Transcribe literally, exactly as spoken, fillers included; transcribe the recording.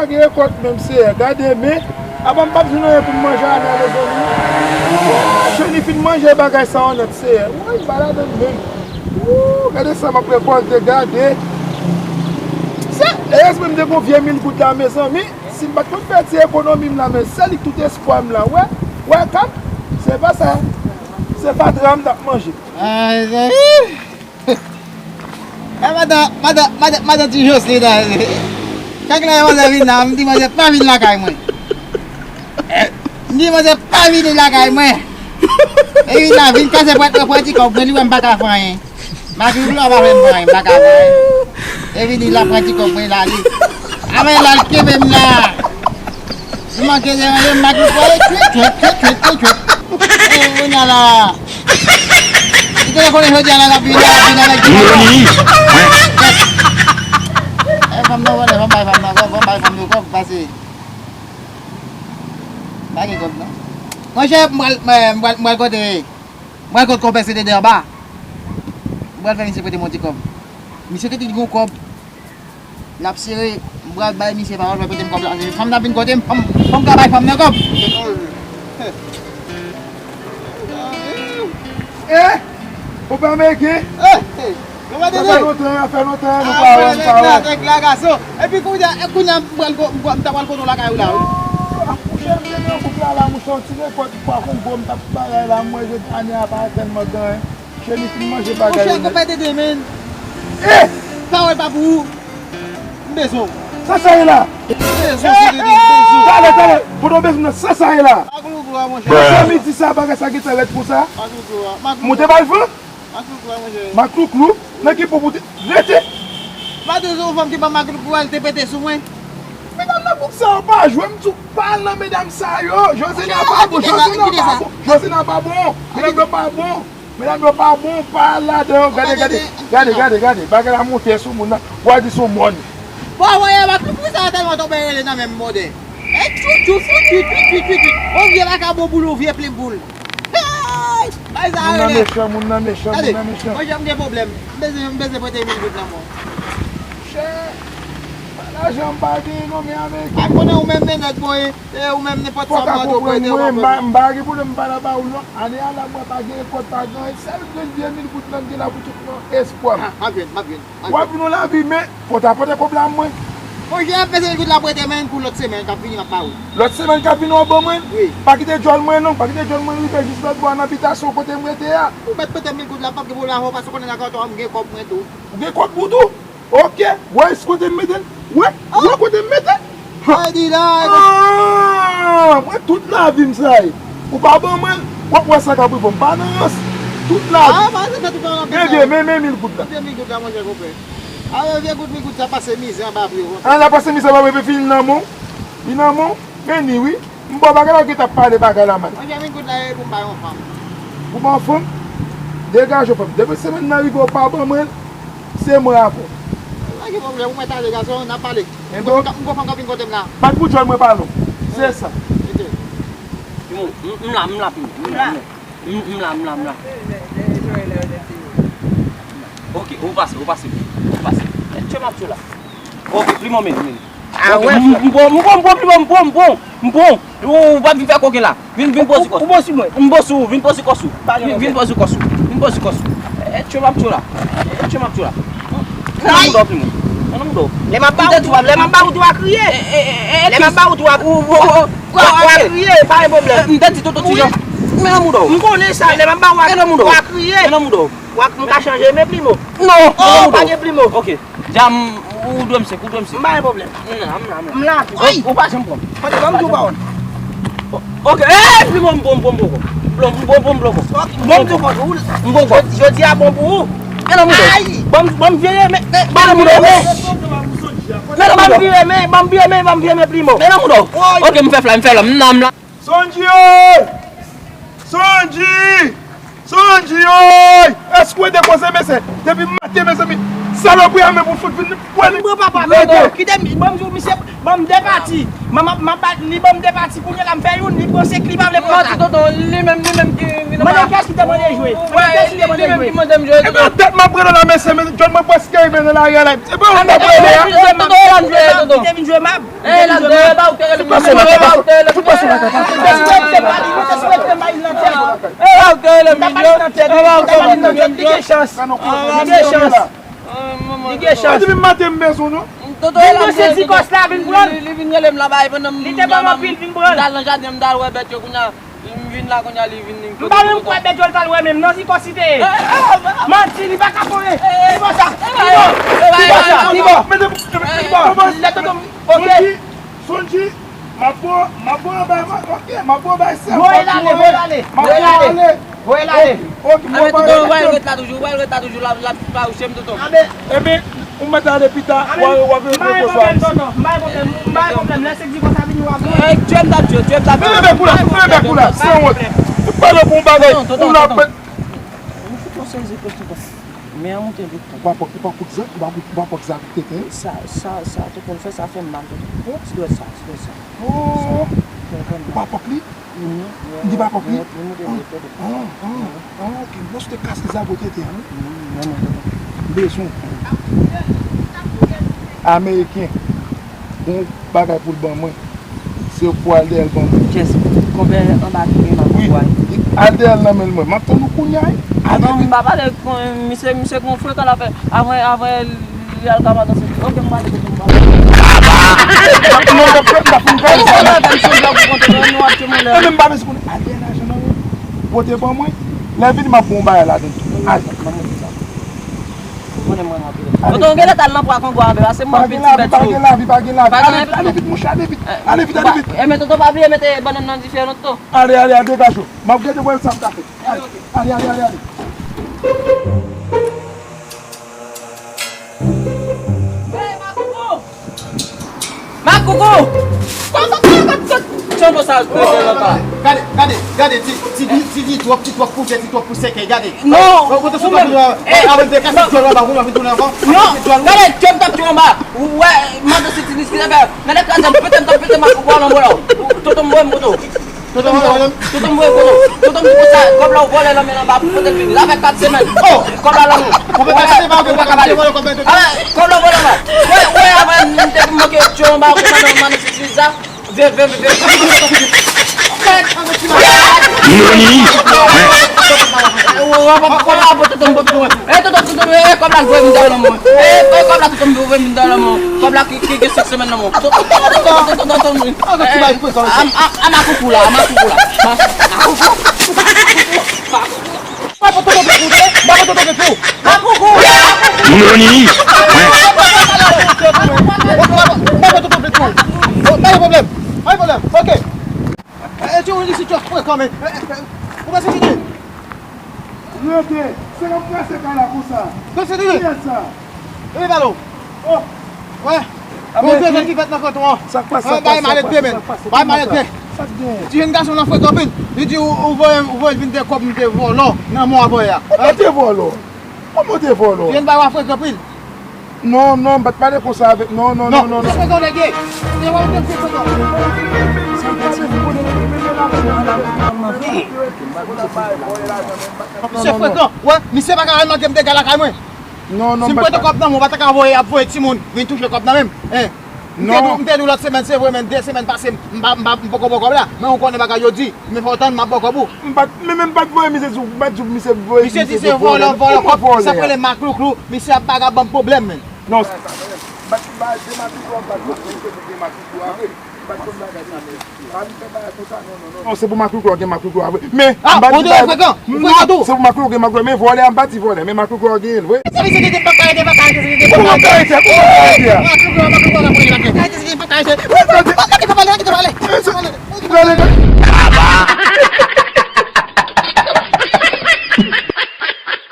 Gen rekòt menm, Seyè. Gade, men, apa m p ap jwenn anyen pou m manje a la, mezanmi? Cheni fin manje bagay sa yo nèt, Seyè. Woy, m pa ladann menm. Woo, gade sa m ap rekòlte, gade. Se, erezman m te gon vye mil goud la, mezanmi. Si m pa t konn fè ti ekonomi m la, men se li tout espwa m la. Wè, wè, kap, se pa sa. Se fatra m t ap manje. Ay, mezanmi. E madan, madan, madan, madan ti Joslin an. Kèk lè manzè vin la, m di manzè pa vin lakay mwen. M di manzè pa vini lakay mwen. E vin la, vin kase pwèt mwen, pran ti kòb mwen, li wè m pa ka fè anyen. Makri pou lò pa fè m fè anyen, m pa ka fè anyen. E vini la, pran ti kòb mwen, la li. Avè la, l kenbe m la. M manke deranje m, Makri pou ale twit, twit, twit, twit, twit, twit. E, kounye a la. Li te konnen jodi a la, l ap vini, l ap vini avèk ti kòb. E, fanm nan vòlè, fanm bay fanm nan kòb, fanm bay fanm yo kòb, pase. Pa gen kòb, non. Monchè, m pral, m, m pral, m pral kote, m pral kot konpè C D D anba. M pral fè misye prete m yon ti kòb. Misye te di l gen yon kòb. L ap sere, m pral bay misye pawòl, mwen prete m kòb la. Fanm nan vin kote m, fanm, fanm ka bay fanm nan kòb. Eh! Ou pa meke? Eh! Sa fè lontan, sa fè lontan, nou pa wè, nou pa wè. Nèg la, gason. Epi kounye a, kounye a, m pral go-, m pral, m ta pral kote w lakay ou la, wi. Ah, mouche, m te nan gwoup la, la, mouche, yon ti rekòt, pwa kongo, m t ap bagay la, m wè jodi ane a pa tèlman gen. Cheni fin manje bagay yo nèt. Monchè, konpè Dede, men. Eh! Pawòl pa pou ou. M bezwen w. Sa sa ye la? M bezwen w, Dede, m bezwen w. Talè, talè. Pandan w bezwen m nan, sa sa ye la? Maklouklou a, monchè. Monchè, midi sa, bagay sa gentan rèd konsa. Maklouklou a, maklouklou. Moute bal fè? Maklouklou a, monchè. Maklouklou? Nan ki po pou te rete? Pa de zo fanm ki ban maklouklou a, li te pete sou mwen. Medam nan gwoup sa yo pa jwe, m di w pa al nan medam sa yo. Josena pa bon, Josena pa bon. Josena pa bon. Medam yo pa bon. Medam yo pa bon, pa al ladan yo. Gade, gade, gade, gade, gade. Bagay la monte sou moun nan. W a di sou mòn. Bon, wè, maklouklou sa tèlman tonbe rele nan menm mòde. E tchou, tchou, tchou, tchou, tchou, tchou, tchou. On vye vakabon boul, on vye plim boul. Hey! Bay sa rele. Moun nan mechan, moun nan mechan, moun nan mechan. Gade, monchè, m gen pwoblèm. M bezwen, m bezwen prete mil goud nan men w. Chè, pa lajan m pa genyen non, men ameriken. A konnen ou menm, men nèg mwen ye. E ou menm, nenpòt sa w mande w prete, w ap prete. M pa gen pwoblèm, m pa la ba ou non. Ane a la, mwen pa gen rekòt, pa gen anyen. Sèl grenn de mil goud la m gen la pou tout nan espwa m. Ah, m ap jwenn, m ap jwenn, m ap jwenn. W ap vin yon lavi, men fò w ta pote kòb la mwen. Monchè, m bezwen goud la prete, men pou lòt semèn k ap vini, m ap ba ou. Lòt semèn k ap vini, w ap ban mwen l? Wi. Pa kite djòl mwen non, pa kite djòl mwen rive jis lòt bò a nan bitasyon kote m rete a. Ou mèt prete mil goud la, m p ap gen pwoblèm avè w, paske w konnen nan kòb tou, m gen kòb mwen tou. Ou gen kòb ou tou? Ok, wè kote m mete l? Wè, wè kote m mete l? Ay, di la, ah, mwen tout lavi m sa ye. Ou pa ban mwen l, w ap wè sa k ap rive w. M pa nan rans. Tout lavi. Ah, pa se tout lavi. Ebyen, men, men mil goud la. Vye mil goud la, monchè, konpè. Ah, vye goud, mil goud sa pase mizè anba vre, konpè. Ah, la pase mizè anba vre, epi fini nan men w. Li nan men w. Men ni wi. M ba w bagay la, w gentan ap pale bagay la mal. Monchè, mil goud la, e pou m bay yon fanm. Pou m bay yon fanm? Degaje w, fanm. Depi semèn nan rive, w pa ban mwen l, se mwen avè w. Pa gen pwoblèm, ou mèt ale, gason, n ap pale. M gon fanm k ap vin kote m la. Bat pou djòl mwen pa long. Se sa. Pimo, m, m la, m la, Pimo. M la, m la. M, m la, m la, m la. Ok, ou pase, ou pase, ou pase. Etche m ap tchou la. Ok, Pimo, men, men. Ah, ok, ouais, m, m bon, m bon, m bon, Pimo, m bon, m bon, m bon. Ou, ou pa vin fè koken la. Vin, vin poze kò sou. Ou bon sou mwen. M bon sou ou, vin poze kò sou. Vin, vin poze kò sou. Vin poze kò sou. Etche m ap tchou la. Etche m ap tchou la. Nan mouda w, Pimo. Nan mouda w. Lè m ap ba ou tou, lè m ap ba ou tou, w a kriye. Lè m ap ba ou tou, w a, w a, w a kriye, pa gen pwoblèm. M te di Toto Ti Jan. Men nan mouda w. M konnen sa, lè m ap ba ou, w a kriye. Men nan mouda w. W a, m ka chanje men Pimo. Non, men nan mouda w. Oh, pa gen Pimo. Ok. Dja m, ou dwe m sek, ou dwe m sek. M pa gen pwoblèm. M la, m la, m la. M la tou. Ou, ou pa janm pran. Kote, ban m di w pawòl. Ok, eh, Pimo, m bon, m bon, m bon, m bon. M bon, m bon, m bon, m bon. Ok, ban m di w pawòl. M bon, m bon. Jodi, jodi a bon pou ou. Men nan mouda w. Ay! Ban m, ban m vire men, men, ban m vire men. Men nan mouda w. Ban m vire men, ban m vire men, ban m vire men, Pimo. Men nan mouda w. Woy. Ok, m fè fla, m fè fla, m la, m la. Sondji, oy! Sondji! Anji, oy! Èske w ede koze, mesye? Depi maten, mezanmi, salopri a menm pou fout vin pran li. Bon, papa, papa, kite m, ban m di w, misye, ban m de pati. M, m, m, li ban m de pati, kounye a la m fè youn, li panse k li pa vle pran sa. Tonton, li menm, li menm ki vin. Mande kiyès ki te mande jwe. Mande kiyès ki te mande jwe. Ebyen, tèt m ap pran nan la, mesye, men John, mwen prèske rive nan lari a la. Se pa ou k ap rele a. Tonton, tonton, tonton. Ki te vin jwe mab. Eh, la de, ba ou te rele m. Tout pase la, tout pase la. Ou te swete m ba li, ou te swete m ba li nan tèt. Eh, ba ou te rele m, yo. Li gen chans. Li gen chans. Li gen chans. Depi maten m bezwen w, non. Tonton, vin nan senti kòs la, vin pran l. Li, li vin rele m la, bay, pandan m. Li te ban m anpil, vin pran l. M t al nan jaden, m t al wè bèt yo, kounye a, m vin la, kounye a, li vin. M pa menm kwè bèt yo, l t al wè menm, non, si kòs li te ye. Manti, li pa ka konnen. Li bon sa. Li bon. Li bon sa. Li bon. Li bon. Lè tonton m, ok. Sonji, m ap bo, m ap bo bay, ok, m ap bo bay sè. Voye l ale, voye l ale. Voye l ale. Voye l ale. Ok, ok, mwen pa rete. Tonton, w al ret la toujou, w al ret la toujou, l ap, l ap fawouche m, tonton. Ebyen, ou mèt ale pita, w a, w a vin repoze w. M pa gen pwoblèm, tonton. M pa gen pwoblèm, m pa gen pwoblèm. Lè se di konsa vini, w ap vini. Ey, tchwe m t ap tchwe, tchwe m t ap tchwe. Bebe, bebe, koula, bebe, koula, san wont. Ou pale pou yon bagay, ou la pèt. Ou fout yon sezi kòs, tonton. Men an moute vit. Ou pa pòk, ou pa pòk zam, ou pa, ou pa pòk zam tete. Sa, sa, sa, tonton, fè sa fè m mal, tonton. Ti dwèt sa, ti dwèt sa. Oh! Ou pa pòk li? Li pa pòk li? Li moute vit, tonton. Ah, ah, ah, ok. Bon, si te kase zam tete, wi. M bezwen. Ameriken. Bon, bagay pou l ban mwen. Se pou al dèyè l ban mwen. Jès, konpè anba ki gen nan wi, pou al. Al dèyè l nan men l mwen. M ap tann ou kounye a, wi. Al non, m pa pale kon misye, misye gon frekan l ap fè. Avan, avan li al ka madanse. Ok, m pale kote m pale. Non, m ap fè, m ap fè yon bagay sa. Ebyen, m pa bezwen konnen. Al dèyè lajan nan men l. Pote ban mwen. Lè vini, m ap ba w yon bagay ladan l tou. Al. Konnen mwen anpil. Tonton, ou genlè t al nan pwa Kongo a, bebe, se mwen pi ti bèt yo. Pa gen lavi, pa gen lavi, pa gen lavi. Ale, ale vit, monchè, ale vit. Ale vit, ale vit. Enben, tonton, pa bliye mete bannann nan dife, non, tonton. Ale, ale, ale, degaje w. M ap gade wè sa m ka fè. Ale, ale, ale, ale. Hey, Makoukou! Makoukou! Kòman, kòman, kòman, kòman? Tchanbo sa, gade, gade, gade, ti, ti, ti, ti twòp, ti twòp pou fè, ti twòp pou sèkèy, gade. Non, ou menm. Ou te sou twòp, eh, avè de kase djòl anba, ou anvi tounen ankò? Non, gade, tchanbo t ap tchanbo anba. Ou wè, madan se ti niskilè, gade kraze m, pete m, t ap pete Makoukou a lanmò la. Tonton m wè m kote w. Tonton m voye, tonton m voye, tonton m di konsa, kòb la ou vòlè nan men l anba, pote l vini. Sa fè kat semèn. Oh! Kòb la nan men w. Ou pa ka pale. Ou pa ka pale. Alè, kòb la ou vòlè anba. Wè, wè, avan m te manke tchwe anba, ou konn nan madan se ti sa. Vye, vye, vye, vye. Ironi. Kòb la, tonton, tonton, tonton, eh, kòb la voye vin dèyè lanmò. Eh, kòb la, tonton, voye vin dèyè lanmò. Kòb la ki, ki gen senk semèn lanmò. Tonton, tonton, tonton, tonton. A, a, a Makoukou la, a Makoukou la. Ma, Makoukou. Makoukou. Makoukou. Ironi. Pa gen pwoblèm. Pa gen pwoblèm. Ok. E, e, ti moun isit yo frekan, men. E, e, e, ou pa sekirite? Rete. Se nan prese kay la konsa. Kiyès sa? Epi pale w. Oh. Wè. Bon, se ki fèt nan kanton an. Sa k pase? Bay malèt de men. Bay malèt de. Sa k gen? Ti jèn gason lan frekan anpil. Li di ou, ou voye, ou voye l vin de kòb m te vòlò nan mò avè a. Ou pa te vòlò. Kòman w te vòlò? Ti jèn bagay frekan anpil. Non, non, m pa t pale konsa avèk, non, non, non, non, non. Frekan nèg ye. Se wè ou te frekan. Misye frekan. Wè, misye pa ka al mande m dega lakay mwen. Non, non, si m prete kòb nan men w, ou pa ta ka voye, ap voye timoun vin touche kòb nan men m. Hein? M te di w, m te di w lòt semèn, se vre, men de semèn pase, m pa, m pa, m poko ba w kòb la. Men ou konnen bagay yo di, men fò w tann, m ap ba w kòb ou. M pa t, men, men m pa t voye misye di w, m pa t di w misye voye. Misye di se vòlò, vòlò kòb, sa k rele Maklouklou, misye ap bagay ban m pwoblèm, men. Non, se pa sa, men. M pa t ba de Maklouklou, m pa t konn misye di de Maklouklou a vre. M pa t konn bagay sa, men. Pa vin fè bagay konsa, non, non, non. Non, se pou Maklouklou a gen Maklouklou a vre. Men, ah, m pa di bagay. Frekan, non, frekan tou. Se pou Maklouklou gen Maklouklou, men vòlè a, m pa di vòlè, men Maklouklou a genyen l vre. Sa vle di pa ka rete, pa ka rete, pa ka rete. Kòman pa ka rete a? Kòman pa ka rete a? Maklouklou, Maklouklou, Maklouklou, pa ka rete. Maklouklou, pa ka rete. Maklouklou, pa ka rete. Maklouklou, pa ka rete.